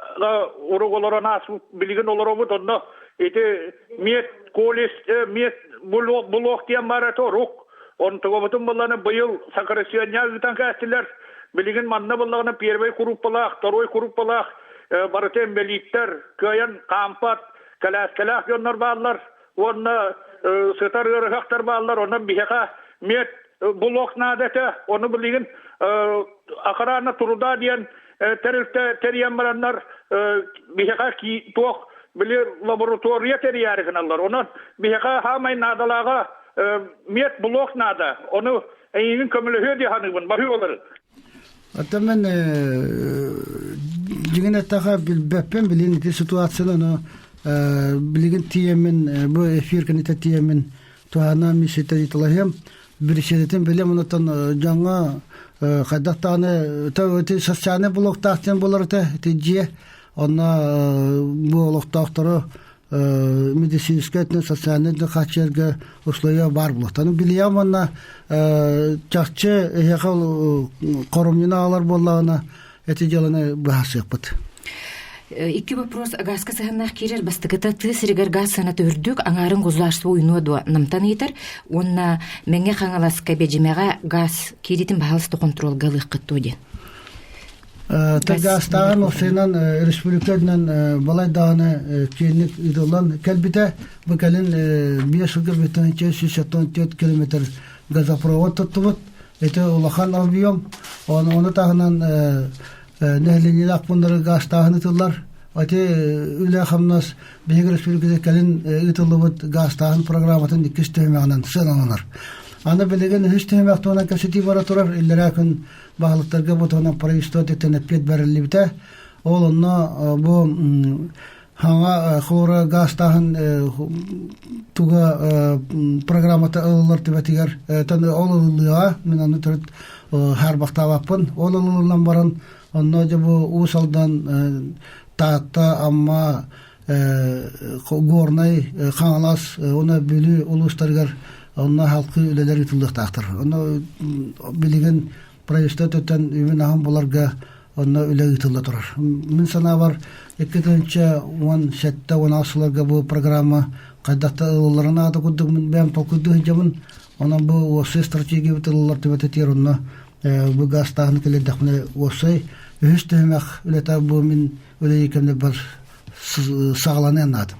урук олорон ааспыт билигин олоробут онно ити мед колледж мед блок диэн баар этэ урук. Онтугабытын булланы быйыл сокращение ыытан кээстилэр. Билигин манна буллаҕына первый куруппалаах, второй куруппалаах барыта инбэлииттэр, кыайан хаампат, кэлээскэлээх дьоннор бааллар уонна сытар ыарыһахтар бааллар. Онон биһиэхэ мед блок наада этэ. Ону билигин охрана труда диэн тэрилтэ тэрийэн бараннар биһиэхэ туох били лаборатория тэрийээри гыналлар. Онон биһиэхэ хаамай наадалааҕа мед блок наада. Ону эйигин көмөлөһүө дии саныыбын. Барыы олорун. Оттон мен дьиҥин эттэхэ билбэппин билин ити ситуацияны, но билигин тиийэммин бу эфир кэнниттэн тиийэммин туһааннаах миссиятын ыыталаһыам. Биричиэнэтин билэм онтон дьоҥҥо хайдах даҕаны ити социальнай блоктаах диэн буолар этэ ити дьиэ. Онно бу олохтоохтору Медицинскэй өттүнэн, социальнай да хааччыйарга условия баар буолуохтаах. Билиэм уонна чахчы эһиэхэ хоромньуну аҕалар буоллаҕына, эти дьыаланы быһаарсыахпыт. Икки вопрос газка сыһаннаах киирэр. Бастакыта тыа сиригэр газ сыаната үрдүк, аҥаарын государство уйунуо дуо намтан ыйытар. Уонна Мэҥэ Хаҥаласка Бэдьимэҕэ газ кииритин баһаалыста хонтуруолга ылыаххыт дуо диэн. Газтааҕын уопсайынан республика үрдүнэн балай даҕаны киэҥник ыытыллан кэлбитэ. Бу кэлин 5 сылга 174 километр газопровод туттубут. Ити улахан объем. Ону таһынан нэһилиэнньэлээх пууннары газтааһын ыытыллар. Ити үлэ-хамнас биһиги республикада кэлин ыытыллыбыт газтааһын программатын иккис түһүмэҕинэн сыаналанар. Аны билигин үһүс түһүмэх туһунан кэпсэтии бара турар. Иллэрээ күн баһылыктарга бу туһунан правительство өттүттэн эппиэт бэриллибитэ. Ол онно бу хаҥа хлора гаастааһын туга программата ылыллар түбэтигэр ол ылыллыаҕа мин аны төрүт хаарбахтаабаппын. Ол ылыллан баран онно дьэ бу Уус Алдан, Таатта, Амма, Горнай, Хаҥалас уонна Бүлүү улуустарыгар онно халкы үлэлэр ыытыллыахтаахтар. Онно билигин правительство өттүттэн үбүн-аһын буларга онно үлэ ыытылла турар. Мин санаабар, 2017-16 сылларга бу программа хайдах да ылылларын аата курдук мин бэйэм толкуйдуу сылдьабын. Онон бу уопсай стратегия ылыллар түбэтэтигэр онно бу гаастааһыны кэлэрдэхпинэ уопсай үһүс түһүмэх үлэтэ бу мин үлэлиир кэмнэрбэр саҕаланыан наада.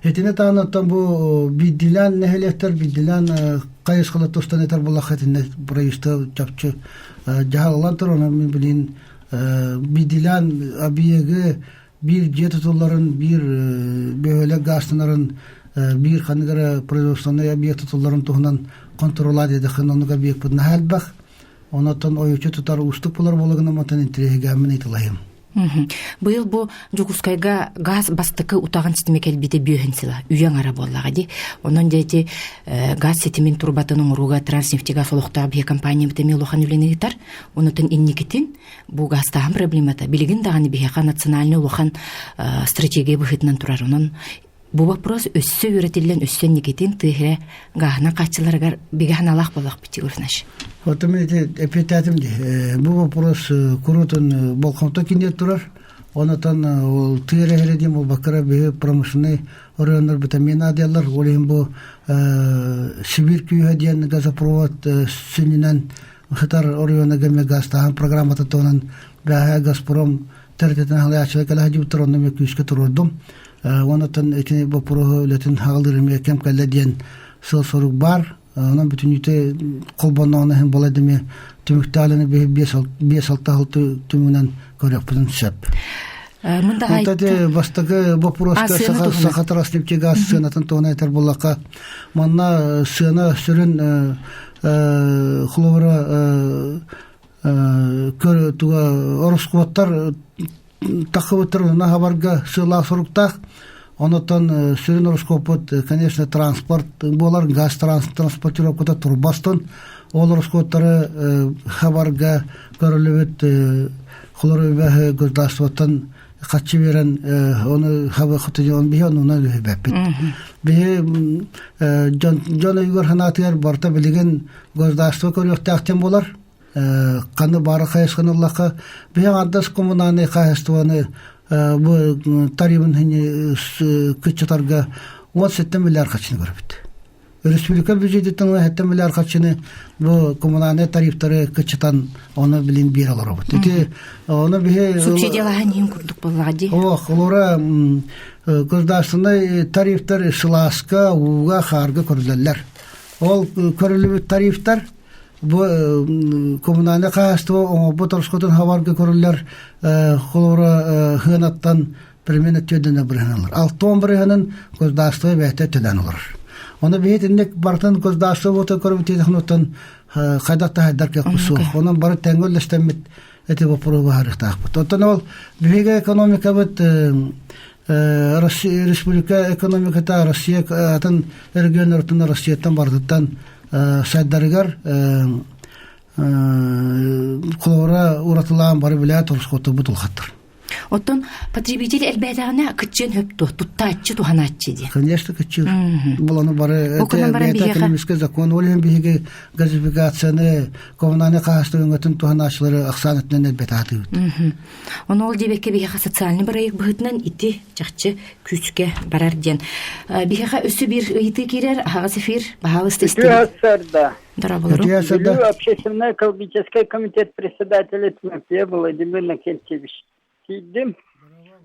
Итини таһынан бу биирдиилээн нэһилиэктэр биирдиилээн хайысхалар тустан этэр буоллахха итиннэ правительство чопчу дьаһаллан турар. Онон мин билин биирдиилээн объегы биир дьиэ тутулларын, биир бөһүөлэк гаастанарын, биир ханнык эрэ производственнай объект тутулларын туһунан хонтуруолаа диэтэххин оннук объекпыт наһаа элбэх. Онон ойуччу тутар уустук булар буолагынан онтон интэриэһигээммин ыйыталаһыам. Быйыл бу Дьокуускайга газ бастакы утаҕын ситимэ кэлбитэ бүөһүн сыла, үйэ аҥара буоллаҕа дии. Онон дьэ ити газ ситимин турбатын оҥорууга Транснефтегаз олохтоох биһи компаниябыт эмиэ улахан үлэни ыытар. Онутун инникитин бу газтааһын проблемата билигин даҕаны биһиэхэ национальный улахан стратегия быһыытынан турар. Онон бу вопрос өссө үөрэтиллэн, өссө инникитин тыа гааһынан хааччыларыгар бигэ санаалаах буоллахпыт, Егор Афанасьевич. Вот мен ити эппиэтээтим дии. Бу вопрос куруутун болҕомто киниэр турар. Онотон ол тыа эрэһэрэ диэн буолбаккара биһи промышленный оройуоннар битамин дияллар. Ол иһин бу Сибирь күүһэ диэн газопровод сүнньүнэн сытар оройуона гэмэ газтааһын программата туһунан бээһэ Газпром тэрилтэтин халаяччылар кэлэ сылдьыбыттар, онно эмиэ күүскэ туруордум. Онон ити боппуруоһу үлэтин хаҕалыыр эмиэ кэм кэллэ диэн сыал-сорук баар. Онон бүтүннүүтэ холбонноҕуна иһин балай да эмиэ түмүктээлини 5-6 сыл түмүгүнэн көрүөхпүтүн сөп. Мында бастакы боппуруоска Саха Транснефтегаз сыанатын туһунан этэр буоллахха, манна сыана сүрүн холобура туга ороскуоттар таххыбыттар онно хабарга сыалаах соруктаах. Онотон сүрүн ороскуоппут, конечно, транспорт буолар, газ транспортировката турбастан ол ороскуоттары хабарга көрүлүбүт холоруйбаһы государствоттан хаччы берен оны хаба хоту биһи онуна үһүбэппит. Биһи дьон өйүгэр санаатыгар барыта билигин государство көрүөхтээхтэн буолар. Ханна баара хайысханы ыллахха, биһи аҥардас коммунальнай хаһайыстыбаны бу тарифын кыччатарга 17 миллиард харчыны көрөбүт. Республика бюджетиттэн 17 миллиард харчыны бу коммунальнай тарифтары кыччатан оны билин биэр олоробут. Ити оны биһи субсидиялаһан иһин курдук буоллаҕа дии. Ох, олора государственный тарифтар сылааска, ууга, хаарга көрүлэллэр. Ол көрүлүбүт тарифтар бу коммунальнай хаһаайыстыба оҥорбут ороскуотун хабарга көрүллэр холобура хыанаттан примерно түөрдэнэ бырыһыналар. Алтон бырыһынан государство бэйэтэ төлөөн олорор. Оны биһи барытын государство буота көрбүт тиэтахнуттан хайдах да хайдар кыах суох. Онон бары тэҥҥэ үллэстэммит эти боппуруоһу быһаарыахтаахпыт. Оттон ол биһиги экономикабыт Республика экономиката Россия атын регионнарыттан Россияттан барытыттан сайдарыгар холобура уратылаан бары билээ торускуоттарбыт улахаттар. Оттон потребитель элбээтэҕинэ кыччыан хөп туо, туттааччы туһанааччы диэн. Конечно, кыччыыр. Буланы бары экономический закон ол иһин биһиги газификацияны коммунальный хаһаайыстыба өҥөтүн туһанааччылары ахсаан өттүнэн элбэтэ сатыыбыт. Ону ол диэбэккэ биһиэхэ социальный бырайыак быһыытынан ити чахчы күүскэ барар диэн. Биһиэхэ өссө биир ыйытыы киирэр аһаҕас эфир баһаалыста истибит. Здравствуйте. Бүлүү общественный экологический комитет председателя Тимофеев Владимир Накентьевич. Тиийдим.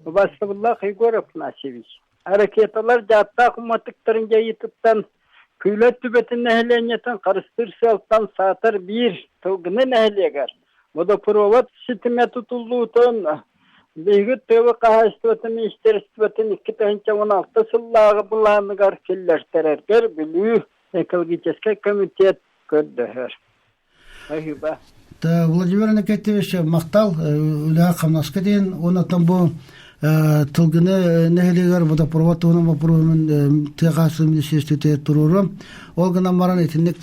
Убастабыллаах Егор Афанасьевич. Ракеталар дьааттаах уматыктарын дьайыытыттан Күүлэт түбэтин нэһилиэнньэтин харыстыыр сыалтан саатар биир Тылгыны нэһилиэгэр водопровод ситимэ тутуллуутун биһиги тыа хаһаайыстыбатын министерствотын 2016 сыллааҕы былааныгар киллэртэрэргэр Бүлүү экологическай комитет көрдөһөр. Спасибо. Владимир Никитич махтал үлэҕэ хамнаска диэн оннуттан бу Тылгыны нэһилиэгэр водопровод туһунан боппуруоһун тыа хаһаайыстыбатын министиэристибэтигэр туруоруом. Ол гынан баран итинник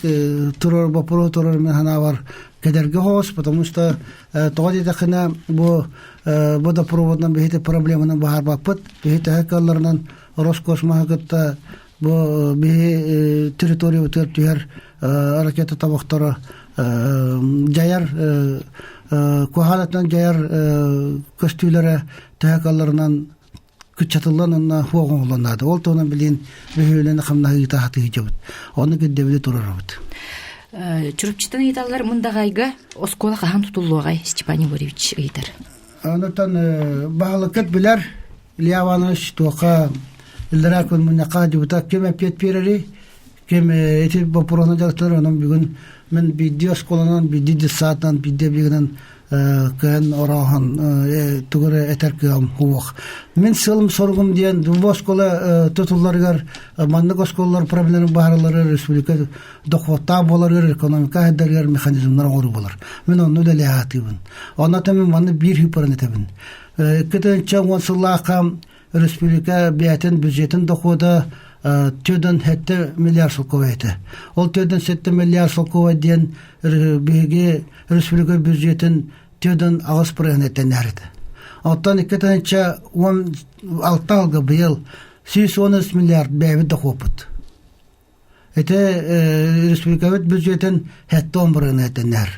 турар боппуруоһу турар мин санаабар кэдэрги соҕус, потому что тоҕо диэтэххинэ бу водопроводынан биһиги проблеманы быһаарбаппыт. Биһи төһө кыалларынан Роскосмоһы кытта бу биһи территориябытыгар түһэр ракета тобохторо дьайар куһаанатынан дьайар көстүүлэрэ төһө калларынан кыччатыллан уонна хуох оҥоһуллан наада. Ол туһунан билин бөһүөлэни хамнаһыыта хатыһыдьабыт. Ону кирдэбили турарабыт. Чурапчытан ыйыталлар мындаҕайга оскуола хаһан тутуллуоҕай Степан Егорович ыйытар. Онтон баһылыккыт билэр Илья Иванович туохха иллэрээ күн мунньахха депутат ким эппиэт биэрэрий, ким ити боппуруоһунан дьарыктанар, онон бүгүн мин биирдии оскуоланан, биирдии детсадынан, биирдии эбийиэгинэн кыайан орооһон тугу эрэ этэр кыаҕым суох. Мин сыалым-соругум диэн бу оскуола тутулларыгар маннык оскуолалар проблемаларын быһааралларыгар республика дохуоттаах буоларыгар, экономика сайдарыгар механизмнар оҥоруу буолар. Мин онно үлэлэһэ сатыыбын. Онно мин манны биир хыппарын этэбин. 2010 сыллаахха республика бэйэтин бюджетин дохода 4,7 миллиард солкуобай этэ. Ол 4,7 миллиард солкуобай диэн биһиги республика бюджетин 4,8 процентын этэ. Оттон 2016 алга быйыл 113 миллиард бэйэбит дохуоппут. Ити республикабыт бюджетин 70 бырыһыана этэннэр.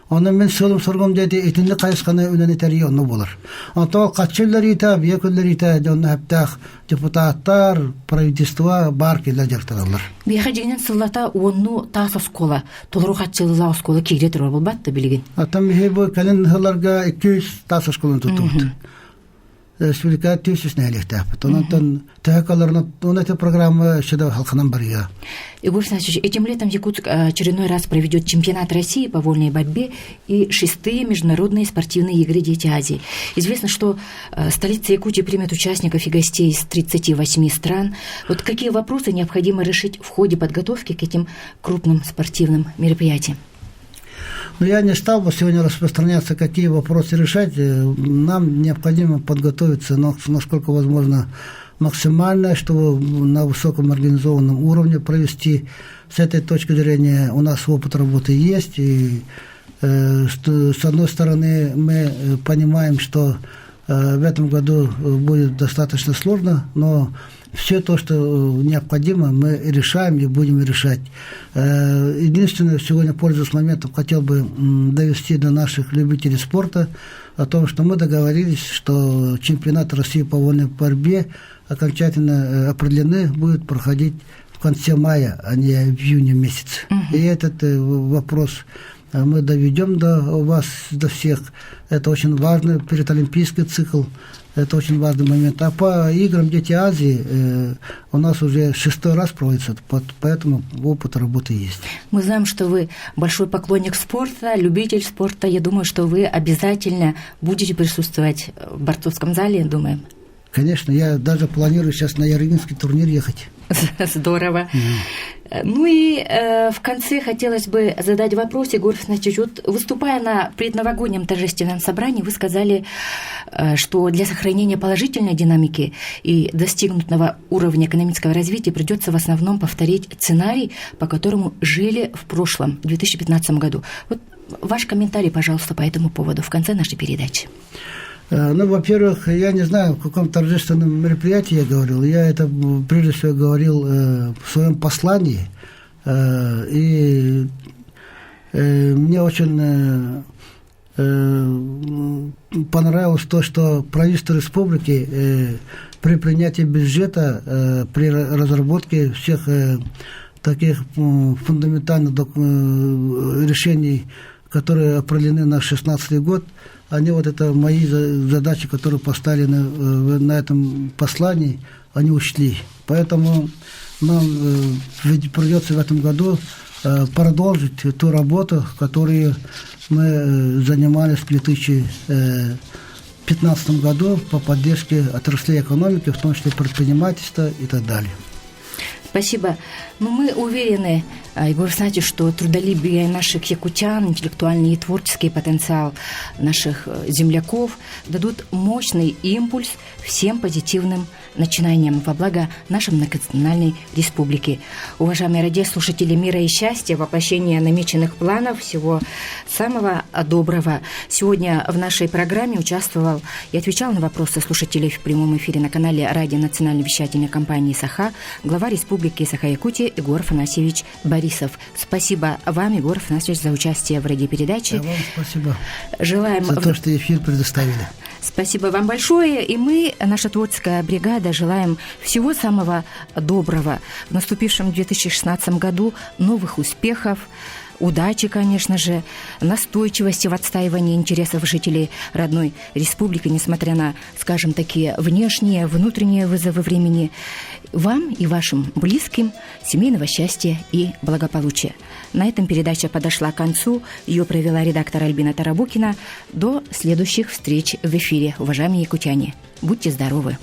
Онон мин сылым-соргум диэти итинник хайысханы үлэни тэрийии онно буолар. Онтон хаччы үллэриитэ, биэ күллэриитэ дьонно сөптөөх депутаттар, правительство баар киллэр дьарыктаналлар. Биэхэ дьиҥинэн сыллата уонну таас оскуола, толору хаччыллаах оскуола киирэ турар буолбат да билигин. Оттон биһи бу кэлин сылларга 200 таас оскуоланы туттубут. Республика 400 нэһилиэктээхпит. Онон төһө он эти программы еще халканан барыа. Егор Александрович, этим летом Якутск очередной раз проведет чемпионат России по вольной борьбе и шестые международные спортивные игры «Дети Азии». Известно, что столица Якутии примет участников и гостей из 38 стран. Вот какие вопросы необходимо решить в ходе подготовки к этим крупным спортивным мероприятиям? Но я не стал бы сегодня распространяться, какие вопросы решать. Нам необходимо подготовиться, насколько возможно, максимально, чтобы на высоком организованном уровне провести. С этой точки зрения у нас опыт работы есть. И что, с одной стороны, мы понимаем, что в этом году будет достаточно сложно, но все то, что необходимо, мы решаем и будем решать. Единственное, сегодня, пользуясь моментом, хотел бы довести до наших любителей спорта о том, что мы договорились, что чемпионат России по вольной борьбе окончательно определены, будет проходить в конце мая, а не в июне месяце. И этот вопрос мы доведем до вас, до всех. Это очень важно, перед олимпийский цикл. Это очень важный момент. А по играм Дети Азии у нас уже шестой раз проводится, поэтому опыт работы есть. Мы знаем, что вы большой поклонник спорта, любитель спорта. Я думаю, что вы обязательно будете присутствовать в борцовском зале, думаем. Конечно, я даже планирую сейчас на Ярыгинский турнир ехать. Здорово. Ну и в конце хотелось бы задать вопрос, Егор Афанасьевич. Вот выступая на предновогоднем торжественном собрании, вы сказали, что для сохранения положительной динамики и достигнутого уровня экономического развития придется в основном повторить сценарий, по которому жили в прошлом, в 2015 году. Вот ваш комментарий, пожалуйста, по этому поводу в конце нашей передачи. Ну, во-первых, я не знаю, в каком торжественном мероприятии я говорил. Я это прежде всего говорил в своем послании. И мне очень понравилось то, что правительство республики при принятии бюджета, при разработке всех таких фундаментальных решений, которые определены на 2016 год, они вот это мои задачи, которые поставлены на этом послании, они учли. Поэтому нам придется в этом году продолжить ту работу, которую мы занимались в 2015 году по поддержке отраслей экономики, в том числе предпринимательства и так далее. Спасибо. Но мы уверены, Егор Афанасьевич, что трудолюбие наших якутян, интеллектуальный и творческий потенциал наших земляков дадут мощный импульс всем позитивным начинаниям во благо нашей многонациональной республики. Уважаемые радиослушатели, мира и счастья, воплощения намеченных планов, всего самого доброго. Сегодня в нашей программе участвовал и отвечал на вопросы слушателей в прямом эфире на канале Радио Национальной вещательной компании «Саха» глава Республики Саха-Якутия Егор Афанасьевич Борисов. Спасибо вам, Егор Афанасьевич, за участие в радиопередаче. А вам спасибо. Желаем... За то, что эфир предоставили. Спасибо вам большое. И мы, наша творческая бригада, желаем всего самого доброго в наступившем 2016 году, новых успехов, удачи, конечно же, настойчивости в отстаивании интересов жителей родной республики, несмотря на, скажем, такие внешние, внутренние вызовы времени. Вам и вашим близким семейного счастья и благополучия. На этом передача подошла к концу. Ее провела редактор Альбина Тарабукина. До следующих встреч в эфире, уважаемые якутяне. Будьте здоровы!